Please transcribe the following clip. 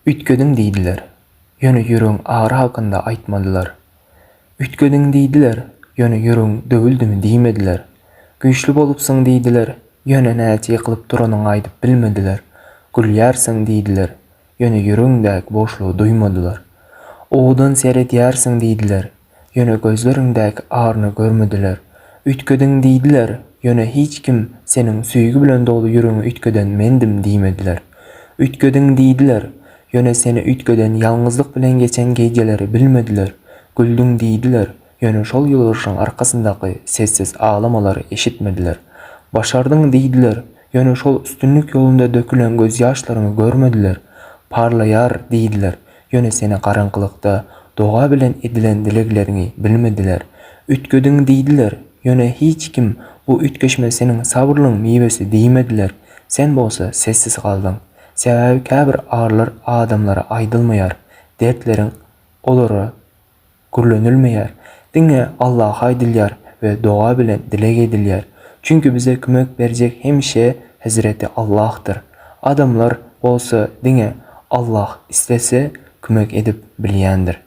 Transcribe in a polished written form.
Üýtgediň diýdiler, ýöne ýüregiň agyry hakynda aýtmadylar. Üýtgediň diýdiler, ýöne ýüregiň döwüldimi diýmediler. Güýçli bolupsyň diýdiler, ýöne näçe ýykylyp duranyňy aýdyp bilmediler. Gülýärsiň diýdiler, ýöne ýüregiňdäki boşlugy duýmadylar. Owadan seredýärsiň diýdiler, Ýöne gözleriňdäki aryny görmediler. Üýtgediň diýdiler, ýöne hiç kim seniň söýgi bilen doly ýüregiňi üýtgeden mendim diýmediler. Üýtgediň diýdiler, ýöne seni üýtgeden ýalňyzlyk bilen geçen gijeleri bilmediler. Güldüň diýdiler, ýöne şol ýylgyryşyň arkasyndaky sessiz aglamalary eşitmediler. Başardyň diýdiler, ýöne şol üstünlik ýolunda dökülen gözýaşlaryňy görmediler. Parlaýar diýdiler, Ýöne seni garaňkylykda doga bilen edilen dilegleriňi bilmediler. Üýtgediň diýdiler, ýöne hiç kim bu üýtgeşme seniň sabyrlyň miwesi diýmediler. Sen bolsa sessiz galdyň. Sebäbi käbir agyrylar adamlara aýdylmaýar, dertleriň olara Gürlenilmeýär. Diňe Allaha aýdylýar we doga bilen dileg edilýär. Çünki bize kömek berjek hemişe Hezreti Allahdyr. Adamlar bolsa diňe Allah islese kömek edip bilýändir.